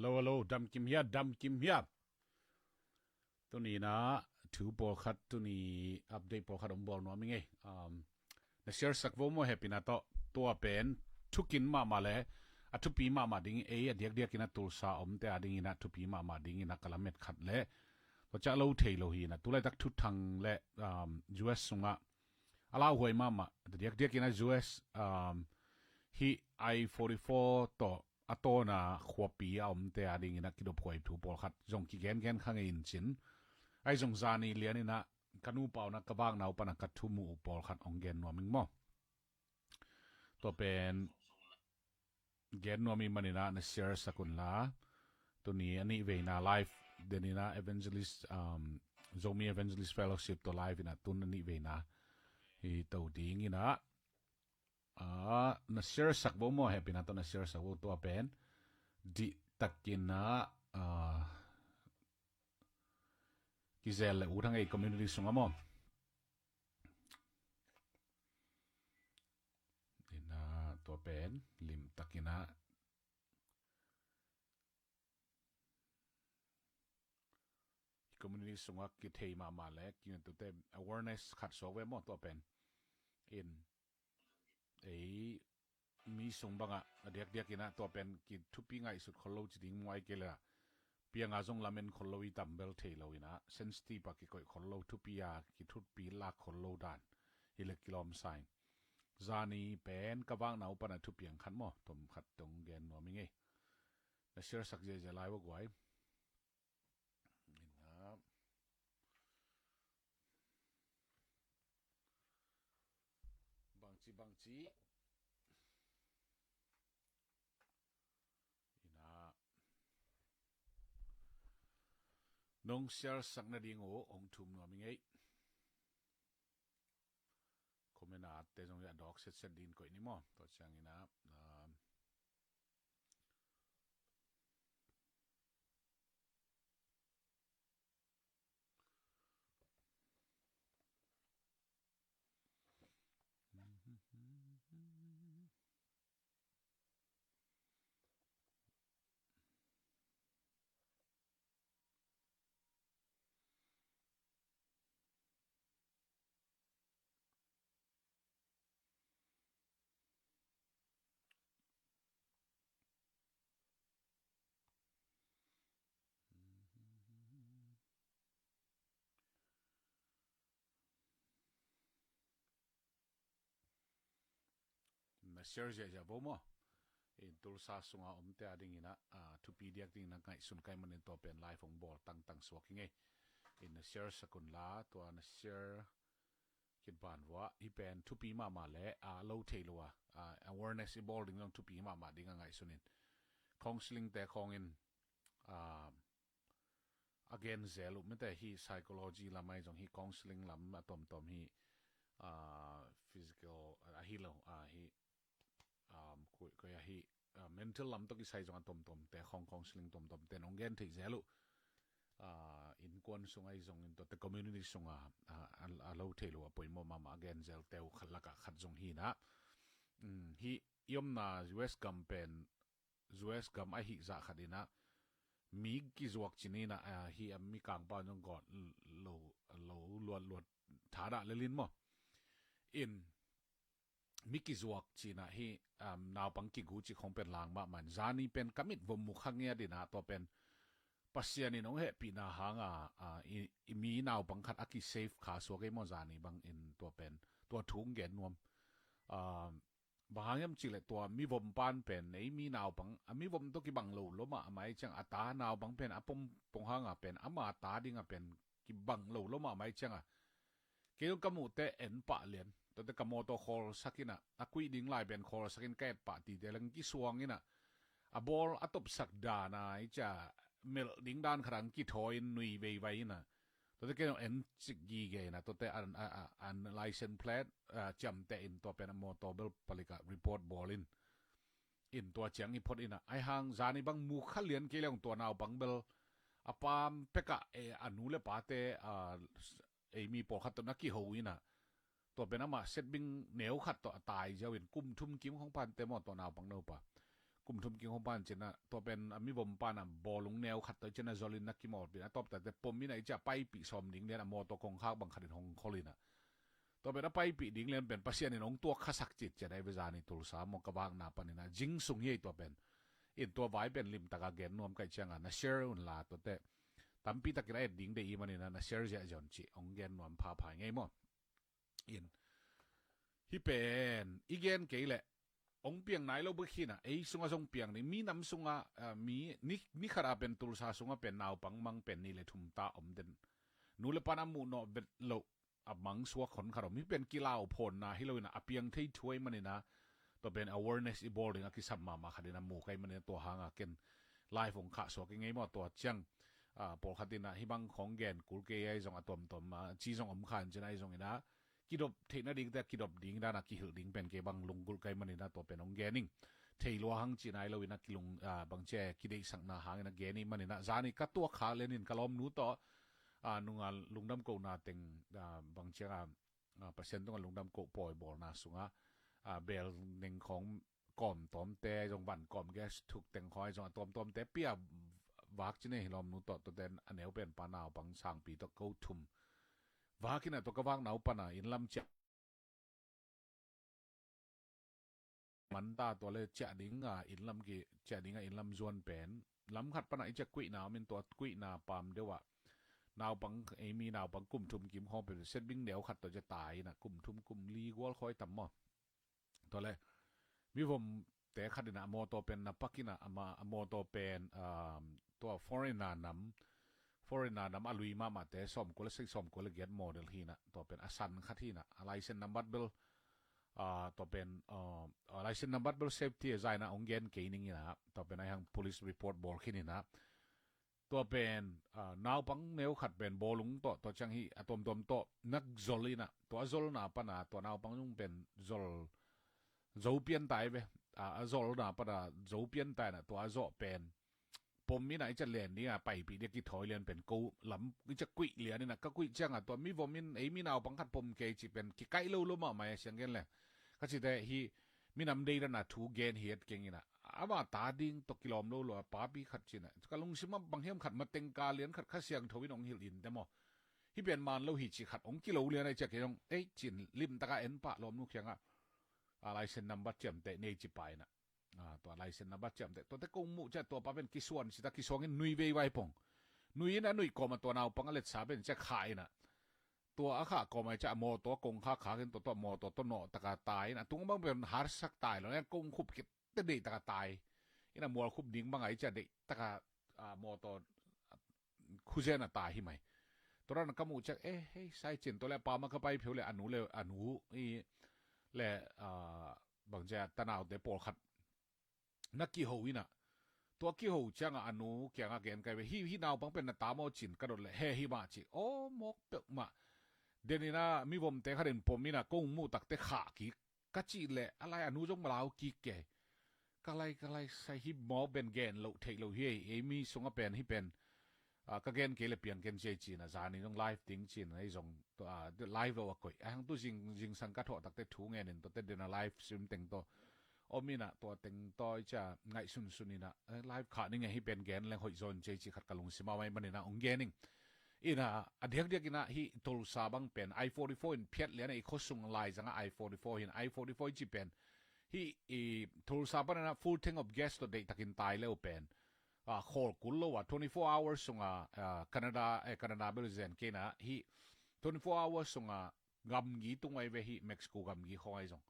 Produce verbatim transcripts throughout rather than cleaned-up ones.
Hello, hello, damkim hia, damkim hia. Tuni in ah thu pawlkhat, tuni update pawlkhat hong bawl nuam ing ei. Um, na share sak vo maw, hehpihna tawh. Tua pen thukin mahmah le a thupi mahmah ding, ei a diakdiakin ah Tulsa omte a dingin ah thupi mahmah dingin ah ka lamet khat le tua ciah lo thei lo hi in ah, tulaitak thuthang le, um, U S sungah a lauhuai mahmah, a diakdiakin ah U S, um, hih I forty-four tawh a tawna khuapi a omte a dingin ah kidophuai thu pawlkhat zong kigengen kha ngei in cin. Ahi zong zani lianin ah ka nupa un ah ka vakna uh pan ah ka thu muh uh pawlkhat hong gen nuam ing maw. Tua pen gen nuam ih manin ah na share sak un la. Tuni a nih veina live den in ah Evangelist, um, Zomi Evangelist Fellowship tawh live in ah tun a nih veina hi to dingin ah, ah, na share sak vo maw, hehpihna tawh na share sak vo. Tua pen dihtakin ah, ah, kizel le ut hang ei community sungah maw. In ah tua pen limtakin ah community sungah kithei mahmah le kingatute awareness khat suak ve maw. Tua pen in ei mi sung bangah a diakdiakin ah tua pen kithupi ngaihsut khol lo ci ding maw, ahih kei leh ah pianga zong lamen khol lo i tam bel thei lo in ah, sensitive a kikoih khol lo, thupi a kithupi lak khol lo dan hi le kilawm sa ing. Zani pen ka vakna uh pan ah thupiang khat maw, tom khat dong gen nuam ing ei. Na share sak ziahziah lai ua guai. In ah bangci bangci in ah nong share sak nading uh hong thum nuam ing ei. Comment ah te zong a dawk setset dingin koih ni maw. Tua ciangin ah, um, Na share ziahziah vo maw. In Tulsa sunga omte a dingin ah, ah, thupi diak dingin ah ngaihsun ka hih manin tua pen live hong bawl tangtang suak hi ngei. In na share sak un la, tua na share khit ban vuah, hih pen thupi mahmah le a lo thei lo a, ah, awareness i bawl ding zong thupi mahmah ding a ngaihsun in. Counseling te khawngin, ah, a gen zel uh mite, hih psychology lam ahi zong, hih counseling lam a tomtom, hih, ah, physical, ah, ahi lo, ah, hih, um, koi, koi ahi, ah, mental lam tawh kisai zong a tomtom te khawng, counseling tomtom te nong gen theih zel uh. Ah, innkuan sung ahi zongin tuate community sunga, ah, a, a lo thei lo a poimawh mahmah a gen zel te uh khat lakah khat zong hi in ah. Um, hih i omna U S gam pen U S gam ahih zah khat in ah mi kizuak cin in ah, ah, hih a mikangpa zong gawt lo, lo luatluat thadah lelin maw. In mi kizuak cin ah hih, um, naupang kigu cih khawng pen lang mahmah in, zani pen ka mit vom mu kha ngiat in ah, tua pen Pasian in hong hehpihna hanga, ah, i, i mi naupang khat a kisave kha suak ei maw, zani bangin tua pen, tua thu hong gen nuam. Um, Bang hang hiam cih leh tua mivom pan pen ei mi naupang, a mivom tawh kibang lo lua mahmah ahih ciang, a ta naupang pen a pom pong hanga pen ama ta dinga pen kibang lo lua mahmah ahih cianga, kei zong ka muhte en pah lian. Tuate ka mawtaw khawlsak in ah, a kuih ding lai pen khawlsak in ka et pah tite leng kisuang in ah, a bawl a topsak dan a i cia melh ding dan khat ah kithawi in nui veivai in ah, tuate kei zong en cik gige in ah, tuate an, a, a, an license plate, a, ciamteh in tua pen a mawtaw bel palik ah report bawl in. In tua ciang i phot in ah, ahi hang zani bang mu kha lian kei leng tua naupang bel a pam pekah, e, a nu le pate, a, ei mi pawlkhat tawh na kiho in ah, tua pen amah setbing neu khat tawh a tai ziau in kum thum kim khawng pante maw, tua naupang nopa kum thum kim khong pan cin ah, tua pen a mivom pan a bawlung neu khat tawh cin a zolin na kimawlpih a tawptate pom in a i cia paipih sawm ding lian a mawtaw kongkhak bang khatin hong kholin ah, tua pen a paipih ding lian pen Pasian in hong tuak khasak cit ciat a i vezan i Tulsa maw ka vakna panin ah zing sung hi ei tua pen. In tua vai pen limtaka gen nuam kai cianga na share unla tuate tampi takin a et ding de i manin ah na share ziahziah un cih hong gen nuam phapha ngei maw. In hih pen i gen kei leh hong piang nai lo bek hinah ei sungah zong piang ding, mi nam sungah ah, mi ni, ni khatah pen Tulsa sungah pen naupang mang pen nih le thum ta om den. Nu le pan a muh nawh vet loh a mang suak hon khat om, hih pen kilau phawnna hi loinah a piang thei thu ei maninah tua pen awareness i bawl ding a kisam mahmah khatin a mu kai maninah tua hanga ken live hong khah suak i ngei maw tua ciang. Ah, pawlkhat inah hih bang khong gen kul kei ai zong a tuamtuam ah, ci zong om khan cin ai zong inah kidop theih nadingte a kidop ding dana kihilh ding pen kei bang lunggulh kai maninah tua pen hong gen ing. Thei lua hang cin ai loinah kilung ah, bangcia kideihsakna hangin a gen ih maninah zani ka tuak kha lenin ka lawmnu tawh ah, nunga lungdam kohna teng ah, bangcianga ah, Pasian tunga lungdam koh pawi bawlna sungah ah, bel neng khong kawm tawmte ai zong van kawm gas thuk teng khong ai zong a tawmtawmte pia vak cine hi lawmnu tawh tuate a neu pen pa naupang sangpi tawh ko thum vakinah tua ka vakna uh pana inn lam ciah manta tua le ciah ding a inn lam ki ciah ding a inn lam zuan pen lam khat pana i ciah kuihna om in tua kuihna pam deuh ah naupang ei mi naupang kum thum kim khawng pen setbing neu khat tawh ciah tai inah kum thum kum li gual khawi tam maw. Tua le mivomte khat inah a mawtaw pen na pak inah ama a mawtaw pen um, tua foreigner nam foreigner nam a lui mahmahte sawmkua le sei sawmkua le giat model hinah tua pen a san khat hinah a license number bel ah, tua pen ah, a license number bel safety a zainah hong gen kei ning inah tua pen ai hang police report bawl khin inah tua pen ah, naupang neu khat pen bawlung tawh tua ciang hi a tuamtuam tawh nak zol inah tua a zolna pana tua naupang zung pen zol zo pian tai ve. Ah, a zolna pana zo pian tai na tua a zawh pen pom inah i ciah len ding a paipih dia kithawi lian pen ko lam i ciah kuih lian inah ka kuih ciangah tua mivom in ei mi naupang khat pom kei cih pen kikaih lo lo mahmah a siang gen le ka cite hi minam dei dana thu gen hiat keng inah ama ta ding tawh kilawm lo lo a papi khat cinah ka lungsimah bang hiam khat matengka lian khat kha siangtho in hong hilh in te maw. Hih pen man lo hi cih khat hong kilo lian a i ciah kei zong ei cin limtaka en pah lawmnu khiangah a license number ciamteh nei ci paina. Ah, tua license number ciamteh tuate kong muh ciah tua pa pen kisuan sita kisuangin nui vei vai pong. Nui in a nuih kawma tua naupang a letsa pen ciah kha ina tua a khah kawma i ciah a mawtaw kong khak khakin tua tua mawtaw tua nawh taka tai ina tung bang pen harsak tai lo nen kong khup kit te deih taka tai. Ina mual khup ding banga i ciah deih taka ah, mawtaw khuzen a tai hi mai. Tua ran ka muh ciah eh hei sai cin tua le a pama ka pai pheu le a nu le a nu i le ah, bangcia tanaute pawlkhat na kiho inah tua kiho ciangah a nu kiangah gen kai ve hi hi naupang pen na ta maw cin ka dot le he hi mah ci aw mawk peuh mah. Den inah mivomte khatin pom inah kong muh takte khah kik ka cih leh a lai a nu zong malau kik kei. Ka lai ka lai sai hi mawk ben gen loh theih loh hi ei ei mi sungah pen hi pen ah, ka gen kei le piang ken ciai cina zani zong live ding cina ei zong ah, live lo a koih a hang tu zing zingsang ka thawh takte thu ngenin tuate dena live sim teng tawh om inah tua teng tawi cia ngaih sunsun inah eh, live khah ning a hi pen gen leng hoih zawn ciai ci khat ka lungsim a mai manina ong gen ing. Inah a diakdiak inah hi Tulsa bang pen I forty-four in phiat lian a i khuasung lai zanga I forty-four hin I forty-four ci pen hi i Tulsa pan inah full tank of gas tawh deih takin tai leu pen ah, khawl kul lo a twenty-four hours sunga ah, Canada eh, Canada bel zen kei na hi twenty-four hours sunga gamgi tung ai ve hi Mexico gamgi khawng ai zong.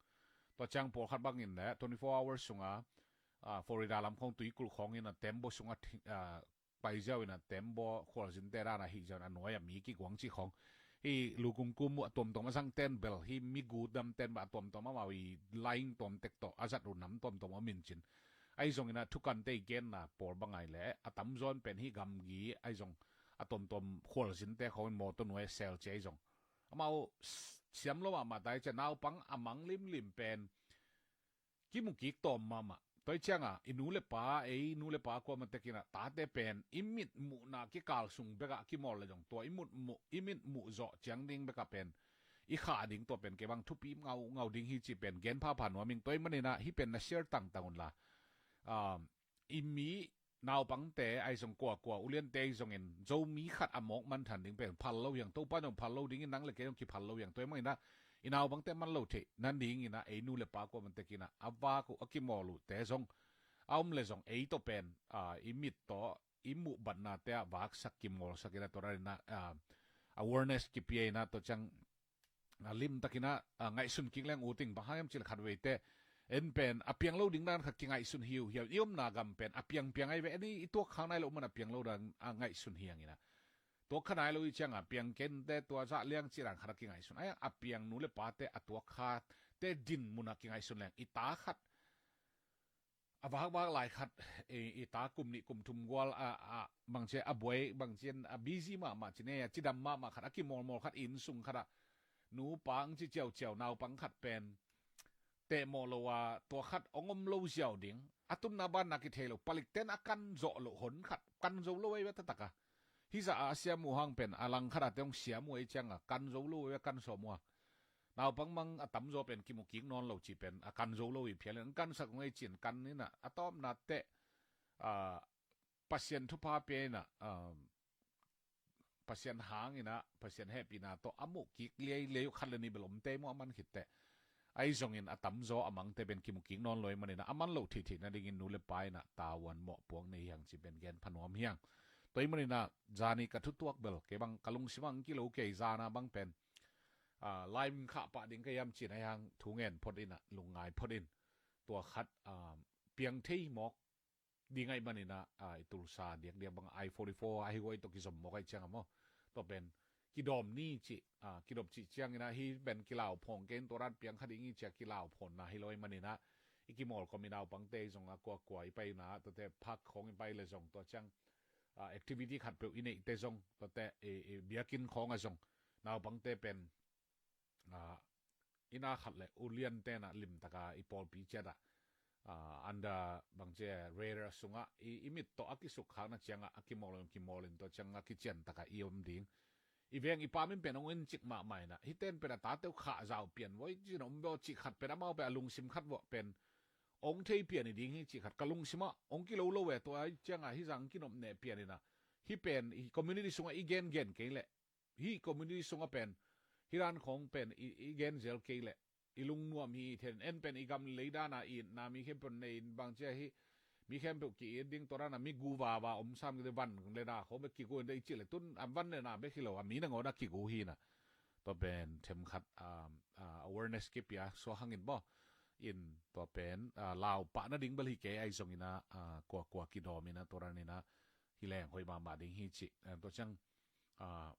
Tua ciang pawlkhat bangin le twenty-four hours sunga ah, Florida lam khawng tuikulh khawngin a tembaw sunga ah, paiziau in a tembaw khualzinte dan a hih ziau in a nuai a mi kiguang cih khawng hi lukungkum uh a tuamtuam a zangten bel hi migu damten bel a tuamtuam amau i laing tuamtek tawh a zat uh nam tuamtuam a mincin. Ahi zongin a thukante i genna pawl bangai le a tamzawn pen hi gamgi ahi zong a tuamtuam khualzinte khawngin mawtaw nuai a sel ci ahi zong amau siam lo mahmah tai cia naupang a mang limlim pen kimu kik tawm mahmah. Tua i cianga i nu le pa ei nu le pa kuama tekinah tate pen i mitmuhna kikal sung bekah kimawl le zong tua i mutmuh i mitmuh zawh ciang ding bekah pen i khah ding tua pen kei bang thupi ngau ngau ding hi ci pen gen phapha nuam ing tua i maninah hi pen na share tangtang unla. ah, i mi naupangte ahi zong kuakua uliante ahi zongin Zomi khat a mawk manthan ding pen phal lo hiang, Topa zong phal lo dingin nang le kei zong kiphal lo hiang. Tua hi mangin ah i naupangte man lo theih nadingin ah ei nu le pa kua man tekin ah a vak uh a kimawl uhte zong a om le zong ei tawh pen, ah, i mit tawh i muhbatnate ah vaksak kimawlsak in ah tua danin ah, ah, awareness kipia in ah tua ciang a limtakin ah, ah, ngaihsun kik leng uh ting, bang hang hiam cih leh khat veite en pen a piang lo ding dan khat kingaihsun hi uh hiam, i omna gam pen a piangpiang ahi ve, en i tuak khak nai lo man a piang lo dan a ngaihsun hi hang in ah tuak kha nai lo i ciang a piang kei inteh tua zah liang cih dan khat a kingaihsun ahi hang, a piang nu le pate a tuak khate din mun a kingaihsun leng i ta khat a vakvak lai khat, i, i ta kum nih kum thum gual a, a bangci a buai, bangci a busy mahmah ci ne, a cidam mahmah khat, a kimawlmawl khat, inn sung khat ah nupa ang ci ciauciau naupang khat pen tehmawh lo a tua khat ong om lo ziau ding, a tunna banna kithei lo, palikten a kan zawh loh hon khat, kan zo lo ei ve taktak a. Hizah a siam uh hang pen a lang khat a te ong siam uh ei ciang a kan zo lo ei ve, kan sawm uh a naupang mang a tamzaw pen kimu kik nawn lo cih pen a kan zo lo i phial in, an kansak ung ei cin kan in ah a tawpna teh, ah, Pasian thupha pia in ah, ah, Pasian hang in ah Pasian hehpihna tawh a muh kik liailiai uh khat le nih bel om tei maw, a man khit teh. Ahi zongin a tamzaw a mangte pen kimu kik nawn lo ahih manin ah a man lo theihtheih nadingin nu le pa in ah tavuan mawhpuak nei hiang cih pen gen pha nuam hiang. Tua ahih manin ah zani ka thutuak bel kei bang ka lungsim ah ang kilo kei, zana bang pen, ah, live khah pah ding ka hiam cin ahi hang thu ngen phot in ah lungngai phot in. Tua khat, ah, piang thei mawk ding ahih manin ah, ah, i Tulsa diakdiak bang I forty-four ahi guai tawh kizom mawk ahi ciang a maw, tua pen kidawm ni cih, ah, kidop cih ciangin ah hih pen kilau phawng kei in tua dan piang kha ding hi ci a kilau phawnna hi lo ahih manin ah i kimawl kawm i naupangte zong a kuakua i paina tuate phak khawng i pai le zong tua ciang, ah, activity khatpeuh i neihte zong tuate i, i biakinn khawng ah zong naupangte pen, ah, i na khat le uliante in ah limtaka i pawlpi ciat ah, ah, under bangci a radar sungah i, i mit tawh a kisukkhakna ciangah a kimawl in, kimawl in tua ciangah kician takah i om ding. I veng i pam in pen ong en cik mahmah in ah hihte in pen a tate uh khahzau pian vua hi cin om vua cih khat pen amau pen a lungsim khat vua pen ong thei pian hi ding hi cih khat ka lungsim ah ong kilo lo e. Tua ahih ciangah hih zah kinop neh pian in ah hih pen i community sungah i gengen kei leh, hih community sungah pen hih dan khawng pen i, i gen zel kei leh i lungnuam hi, i then en pen i gam lei dan a itna mi khempeuh nei in bangci a hih mi khempeuh ki-it ding, tua dan a mi gu vava om sam kite van le na khawng bek kigu in dei cih leh tun a van le na bek hi lo a mi nangawn a kigu hi in ah tua pen themkhat, um, uh, awareness kipia suak hang in maw, in tua pen, uh, lau pah nading bel hi kei ahi zongin ah, uh, kuakua kidawm in ah tua dan in ah hi leng hoih mahmah ding hi cih, uh, tua ciang, uh,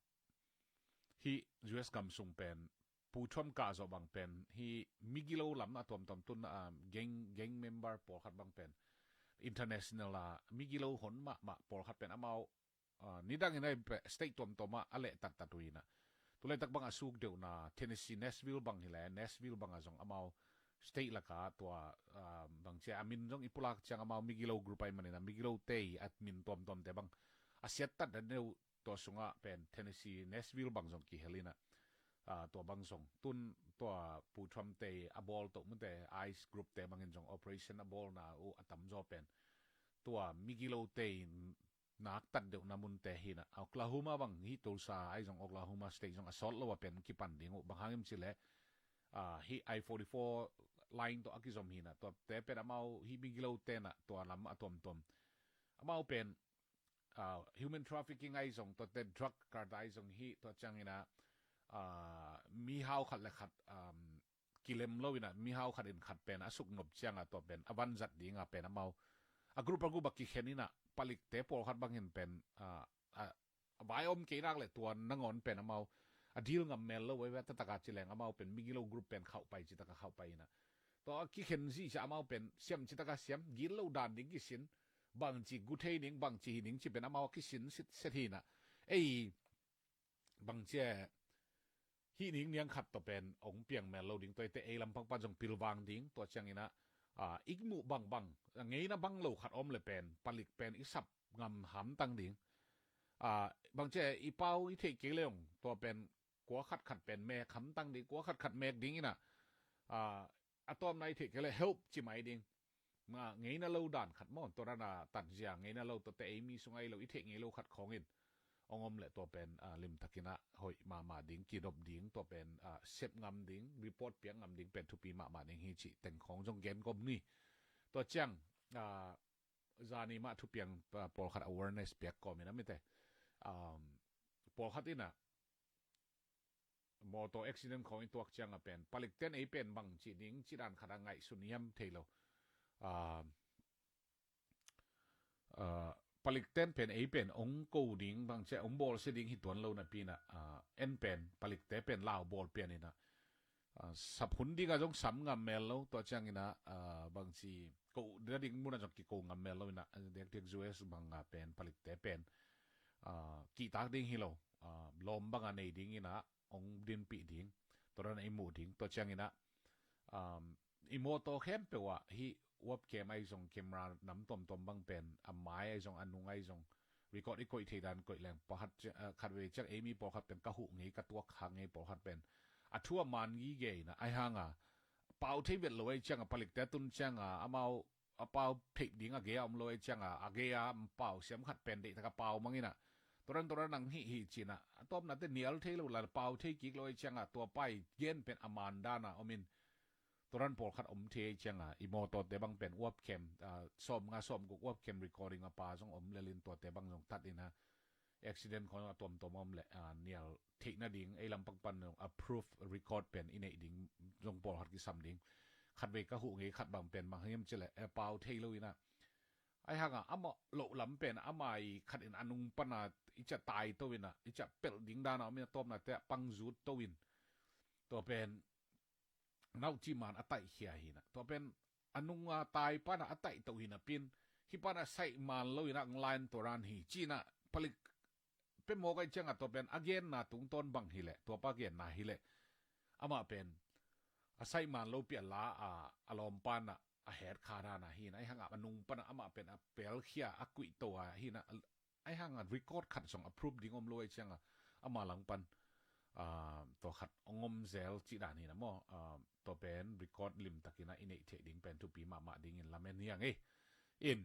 hih U S gam sung pen Pu Trump kah zawh bang pen hih migilo lam a tuamtuam tun, ah, gang, gang member pawlkhat bang pen international a migilo hon mahmah pawlkhat pen amau, ah, nidang in a state tuamtuam ah a lehtattat uh in ah tu laitak bang a suk deuhna Tennessee Nashville bang hi leh, Nashville bang ah zong amau state lak ah tua, ah, bangci a min zong i pulak ciang amau migilo group ahih manin ah migilote i a min tuamtuamte bang a siattat deuh tua sungah pen Tennessee Nashville bang zong kihel in ah, ah, tua bang zong tun tua Pu Trump te a bawl toh munte ICE group te bangin zong operation a bawlna uh a tamzaw pen tua migilote in naktat deuhna munte hi in ah, Oklahoma bang hih Tulsa ahi zong Oklahoma state zong a sawt lo a pen kipan ding uh, bang hang hiam cih leh, ah, hih I forty-four line tawh a kizom hi in ah tuate pen amau hih migilote in ah tua lam a tuamtuam amau pen, ah, human trafficking ahi zong, tuate drug cartel ahi zong hih, tua ciangin ah, ah, mihau khat le khat, um, kilem lo in ah mihau khat in khat pen a suknop ciang ah tua pen a vanzat ding ah pen amau a group a group a kikhen in ah palikte pawlkhat bangin pen, ah, ah, a vai om kei nak le tua nangawn pen amau a deal ngam mel lo veve, taktak a ci leng amau pen migilo group pen khauh pai, ci taka khauh pai in ah tua a kikhen zih ciang amau pen siam, ci taka siam, gil lo dan ding kisin, bangci gu thei ning, bangci hi ning ci pen amau a kisin sit set hi in ah, ei, bangci a hih ning niang khat tawh pen ong piang mel lo ding, tua hi teh ei lampang pan zong pilvang ding, tua ciangin ah, ah, i muh bangbang, a ngeina bang lo khat om le pen palik pen i sap ngam hamtang ding. Ah, bangci a i pau i theih kei le ong tua pen kua khatkhat pen mek hamtang ding, kua khatkhat mek ding in ah, ah, a tawpna i theih kei le help ci mai ding. ma ngeina lo dan khat maw, tua dan a tatzia ngeina lo, tuate ei mi sung a ei lo, i theih ngei lo khat khawngin hong om leh tua pen, ah, limtakin ah hoih mahmah ding, kidop ding, tua pen, ah, sep ngam ding, report piak ngam ding pen thupi mahmah ding hi cih teng khawng zong gen kawm ni. Tua ciang, ah, zani mah thupiang, ah, pawlkhat awareness piak kawmin a mite, um, pawlkhat in ah motor accident khawng i tuak ciang a pen, palikten ei pen bang cih ding, cih dan khat a ngaihsun hiam thei lo. Ah, ah, palikten pen ei pen hong ko ding, bang ciah hong bawlsia ding hi tuan lo napi in ah, ah, en pen, palikte pen lau bawl pian in ah, ah, sap hun ding a zong sam ngam mel lo, tua ciangin ah, ah, bangci ko nading mun a zong kiko ngam mel lo in ah, diakdiak U S bang a pen, palikte pen, ah, kihtak ding hi lo, ah, lawm bang a nei ding in ah, hong dinpih ding, tua dan a i muh ding, tua ciangin ah, um, i mawtaw khempeuh ah hih webcam ahi zong, camera nam tuamtuam bang pen, a mai ahi zong, a nung ahi zong, record i koih thei dan koih leng, pawlkhat ci-, ah, khatvei ciang ei mi pawlkhat pen ka huh ngei, ka tuak khak ngei, pawlkhat pen a thu a man gige in ah, ahi hang a pau thei vet lo ahi ciang a, palikte a tun ciang a, amau a pau theih ding a gei a om lo ahi ciang a, a gei a pau siam khat pen deihtak a pau mang in ah, tua dan tua dan nang hih hi ci in ah, a tawpnate nial thei lo, la pau thei kik lo ahi ciang a, tua pa i gen pen a man dan a om in, tua dan pawlkhat om thei ahi ciang a, i mawtawte bang pen webcam, ah, sawmnga sawmguk webcam recording a pa zong om lel in, tuate bang zong that in ah, accident khawng a tuamtuam a om leh, ah, nial theih nading, ei lampang pan zong a proof record pen i neih ding zong pawlkhat kisam ding. Khatvei ka huh ngei khat bang pen bang hiam cih leh, eh, pau thei lo in ah, ahi hang a amah loh lam pen ama i khat in a nung pan a i ciah tai to in ah, i ciah pelh ding dan a om in ah, tawpnate ah pang zut to in, tua pen nauci man a taihkhia hi in ah, tua pen a nung a tai pan a a taih to hi napi in, hih pan a saih man lo in ah online tua dan hi ci in ah, palik pia mawk ahi ciang a, tua pen a genna tungtawn bang hi leh, tua pa genna hi leh, amah pen a saih man lo pi a la a, a lawm pan a a het kha dan a hi in ah, ahi hang a a nung pan a amah pen a pelkhia, a kuih to a hi in ah, ahi hang a record khat zong a proof ding om lo ahi ciang a, ama lang pan, ah, tua khat hong om zel cih dan hi in ah maw, ah, tua pen record limtakin ah i neih theih ding pen thupi mahmah dingin lamen hi hang ei. In,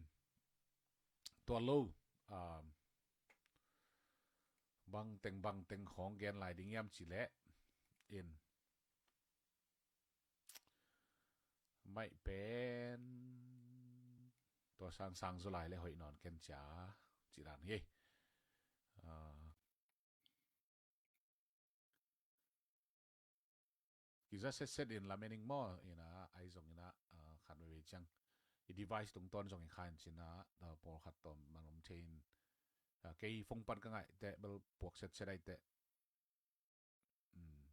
tua lo, ah, bangteng bangteng khawng gen lai ding hiam cih leh, in, maih pen tua sangsang zaw lai leh hoih nawn ken cia, cih dan hi. Ah, kiza setset in lamen ing maw, in ah, ahi zong in ah, ah, khat veivei ciang i device tungtawn zong i kha in ci in ah, ah, pawlkhat tawm man om thei in, ah, kei phone pan ka ngaih teh bel puak setset ahi teh. Hmm.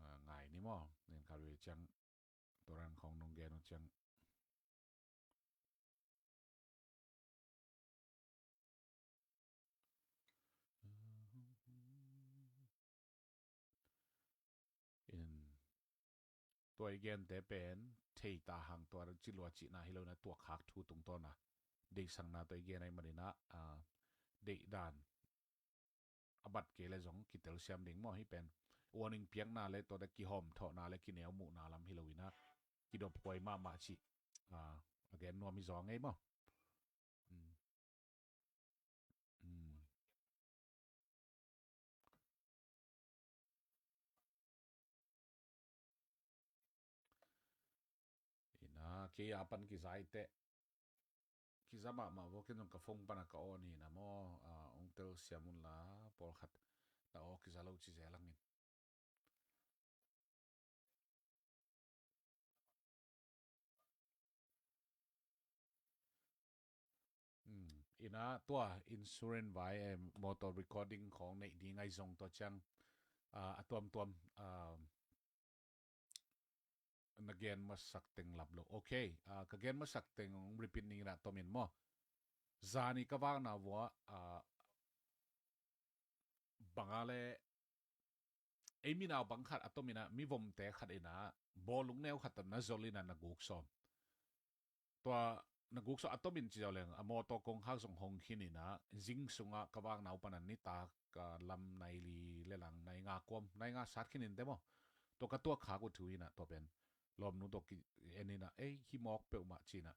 Ah, ngai ni maw, nen kal vei ciang, tua dan khawng nong gen uh ciang. In, tua i gente pen thei ta hang, tua ci lua cihna hi lo in ah, tuak khak thu tungtawn a deihsakna tua i gen ahih manin ah, ah, deih dan a bat kei leh zong kitelsiam ding maw, hih pen warning piakna leh tua dan kihawm thawhna leh kineu muhna lam hi lo in ah, kidop huai mahmah cih, ah, a gen nuam hi zaw ngei maw. Hmm. Hmm. In ah, kei a pan kiza i teh. Kiza mahmah vua, ken zong ka phone pan a ka on hi in ah maw, ah, hong telsiam un la, pawlkhat na aw kiza lo ci zel hang in. Hmm. In ah, tua insurance vai, eh, motor recording khawng neih ding ahi zong, tua ciang, ah, a tuamtuam, ah, na gen masak teng lap lo. Ok, ah, ka gen masak teng hong repeat ning in ah, tom in maw. Zani ka vakna vua, ah, bang a leh, ei mi naupang khat a tom in ah, mivomte khat in ah, bawlung neu khat tawh na zol in ah na guk sawm. Tua na guk sawh a tomin ci zo leng a mawtaw kongkhak zong hong khin inah, zing sungah ka vaknau panin nitak ka lam nai li le lang nai nga kuam, nai nga sat khin in te maw. Tua ka tuak khak uh thu inah tua pen lawmnu tawh ki en inah, ei, hi mawk peuhmah ci inah.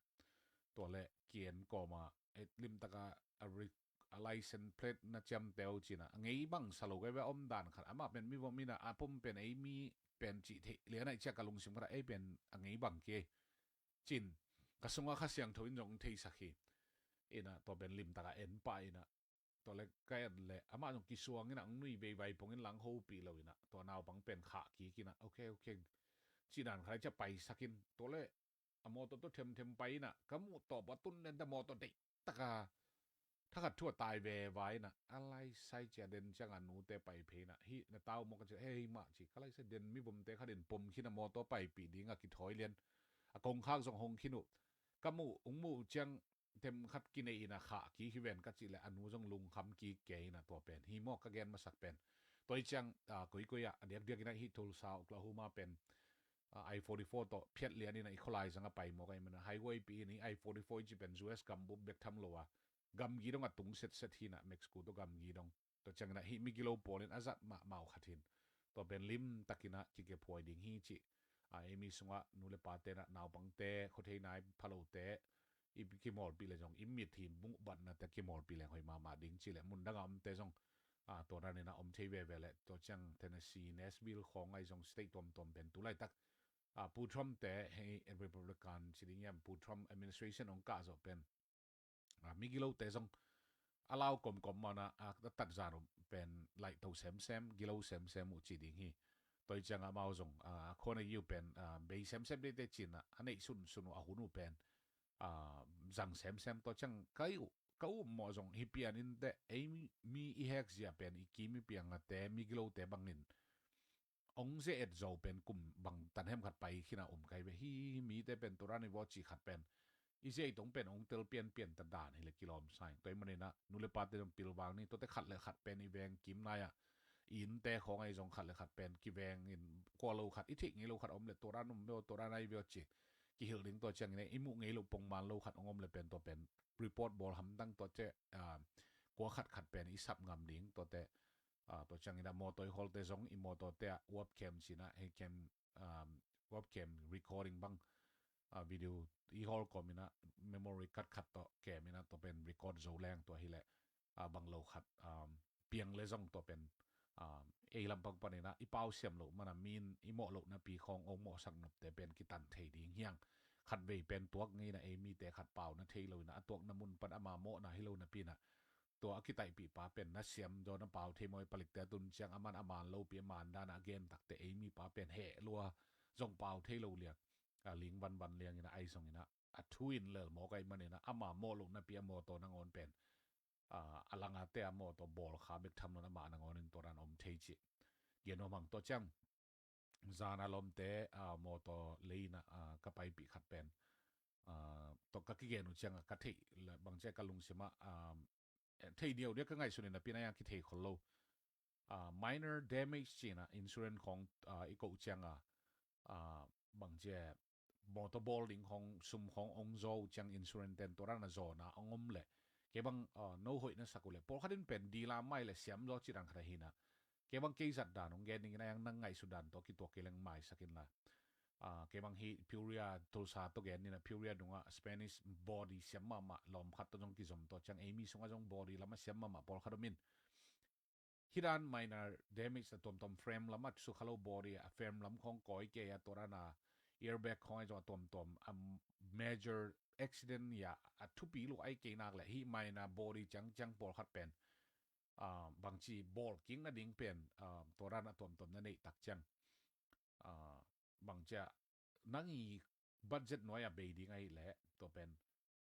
Tua le ki en kawmah, eh, limtaka a ri-, a license plate na ciamteh uh ci inah, a ngei bang sa lo kei ve, a om dan khat, amah pen mi vom inah, a pum pen ei mi pen cih theih lian ah i ciah ka lungsim khat ah ei pen a ngei bang kei cin, ka sungah Kha Siangtho in zong theisak hi. Inah tua pen limtaka en pah inah, tua le ka en le amah zong kisuang inah, hong nui veivai pong in lang hopih lo inah, tua naupang pen khah kik inah, ok, ok, cih dan khat ah i ciah paisak in, tua le a mawtaw tawh themthem pai inah, ka muh tawp a tun den ta mawtaw deih taka thakhat thu a tai veva inah, a laisai ciah den ciangah nute pai phei inah, hih na tau maw ka ci, hei mah ci, ka laisai den, mi vomte khat in pom khin a mawtaw paipih dingah kithawi lian, a kongkhak zong hong khin uh, ka muh, hong muh uh ciang them khat kinei inah khah kik hi ven ka cih le a nu zong lungkham kik kei inah tua pen hi maw ka gen masak pen. Tua hi ciang, ah, koikoi ah a diakdiak inah hih Tulsa, Oklahoma pen, ah, I forty-four tawh phiat lian inah i khualai zangah pai mawk ahih manin highway pi in, i I forty-four i ci pen U S gambup bek tham lo a, gamgi dong a tung setset hi inah, Mexico tawh gamgi dong. Tua ciang inah hih migilo pawl in a zat mahmah uh khat hi in, tua pen limtak inah kikephuai ding hi cih, ah, ei mi sungah nu le pate inah, naupangte, khuathei nai phalote, i kimawlpih le zong i mit hi, muh batnate kimawlpih leng hoih mahmah ding cih le, mundang a omte zong, ah, tua dan inah om thei veve le, tua ciang Tennessee, Nashville khawng ah zong state tuamtuam pen tu laitak, ah, Pu Trump te, hei, Republican ci ding hiam, Pu Trump administration hong kah zawh pen, ah, migilote zong a lau komkom mawh inah, ah, a tatzan uh pen laihto semsem, gilo semsem uh ci ding hi. Tua hi ciangah amau zong, ah, a khuana yiu pen, ah, bei semsem deite ci inah, a neih sunsun uh, a hun uh pen, ah, zang semsem. Tua ciang ka i uh, ka um mawh zong hi pian in teh, ei mi, mi i hek zia pen i kim i piangate, migilote bangin hong ze-et zo pen kum bang tan hem khat pai khin a um kai ve. Hih mite pen tua dan hi vaw cih khat pen i ze-et tong pen hong tel pianpian ta dan hi le kilawm sa ing. Tua ahih manin ah nu le pate zong pilvang ni, tuate khat le khat pen i veng kim nai ah, i innte khawng ah zong khat le khat pen kiveng in, kua lo khat, i theih ngei lo khat om le tua dan om ve aw, tua dan ahi ve aw ci kihilh ding. Tua ciangin ah i muh ngei loh pongman lo khat hong om le pen tua pen report bawl hamtang, tuate, ah, kua khat khat pen i sap ngam ding. Tuate, ah, tua ciangin ah mawtaw i hawlte zong i mawtawte ah webcam ci inah, hei cam, um, webcam recording bang, ah, video i hawl kawm inah memory card khat tawh kem inah tua pen record zo leng tua hi leh, ah, bang lo khat, um, piang le zong tua pen, um, ei lampang panin ah i pau siam loh man a, mi in i mawh loh napi khawng hong mawhsak nopte pen kitan thei ding hi hang. Khatvei pen tuak ngei inah ei mite khat pau na thei lo inah, a tuakna mun pan ama mawhna hi lo napi inah tua a kitaihpih pa pen na siam zaw, na pau thei maw, i palikte a tun ciang a man a man lopi, a man dan a gen takte ei mipa pen heh lua, zong pau thei lo liang, a ling vanvan liang inah, ahi zong inah a thu in lel mawk ahih manin ah ama mawh loh napi a mawtaw nangawn pen, ah, a langate a mawtaw bawlkha bek tham lo in ama nangawn in tua dan om thei cih gen nuam hang. Tua ciang zan a lawmte, ah, mawtaw lei inah, ah, ka paipih khat pen, ah, tua ka kigen uh ciangah ka theih le bang ci a ka lungsim ah, ah, eh, thei diaudiau ka ngaihsun in napi inah a kithei khol lo. Ah, minor damage ci inah insurance khawng, ah, i koh ciangah, ah, bang ci a mawtaw bawl ding khawng sum khawng hong zaw uh ciang insurance ten tua dan a zawhna hong om leh, kei bang, ah, no hoih na sak uh leh, pawlkhat in pen dealer mai leh siam zaw ci dan khat ahi inah, kei bang kei zat dan hong gen ding inah, a yang nang ngaihsut dan tawh kituak kei leng maisak inla. Ah, kei bang hih Peoria, Tulsa tawh gen inah, Peoria dungah Spanish body siam mahmah lawm khat tawh zong kizom, tua ciang ei mi sungah zong body lam a siam mahmah pawlkhat om in. Hih dan minor damage a tuamtuam, frame lam a sukha lo, body a frame lam khawng kawi kei a, tua dan a airbag khawng ahi zong a tuamtuam, a major accident hi a, a thupi lo ahi kei nak leh hih minor body ciangciang pawlkhat pen, ah, bangci bawl kik nading pen, ah, tua dan a tuamtuam na neih tak ciang, ah, bangci a nang i budget nuai a bei ding ahih leh tua pen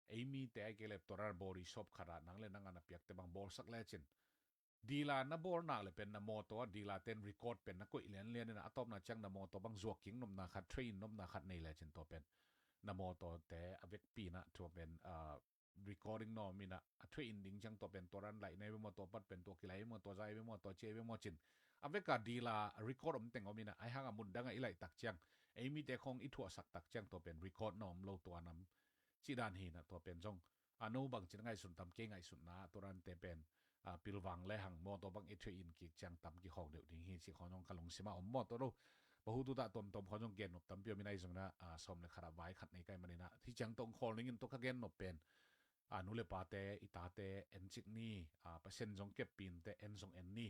ei mite ahih kei leh tua dan a body shop khat ah nang le nang a na piakte bang bawlsak lecin, dealer na bawl nak leh pen na mawtaw a dealer ten record pen na koih lianlian inah, a tawpna ciang na mawtaw bang zuak kik nopna khat, trade in nopna khat nei lecin tua pen na mawtawte a vekpi inah tua pen, ah, recording na om inah, a trade in ding ciang tua pen tua dan laih na hi ve maw, tua pat pen tua kilaih hi ve maw, tua zai hi ve maw, tua ci hi ve maw cin, a vek a dealer record om teng om inah, ahi hang a mun dang ah i laih tak ciang, ei mite khawng i thuahsak tak ciang tua pen record na om lo, tua nam cih dan hi na. Tua pen zong a no bangci na ngaihsun tam, kei ngaihsutna tua dante pen a pilvang le hang mawtaw bang i thuih in kik ciang tam kikhawk deuh ding hi cih khawng zong ka lungsim ah om maw. Tua lo pahu tuta tuamtuam khawng zong gennop tampi om in ahi zong na a sawm le khat ah vai khat nei kai manin ah hih ciang tawh hong khawl ning in tua ka gennop pen a nu le pate, i tate en cik ni, a Pasian zong keppin te en zong en ni.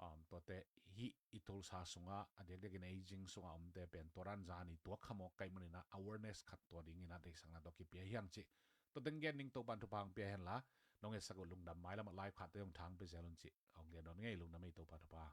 Um, tuate hih i Tulsa sungah a diakdiakin aging sungah omte pen tua dan zan i tuak kha mawk kai manin ah awareness khat tua dingin ah deihsakna tawh kipia hiang cih tua teng gen ning. Topan thupha hong pia hen la, nong etsak uh lungdam. Mailam ah live khat te zong thang pia zel un cih hong gen dawn ngei. Lungdam ei, Topa thupha.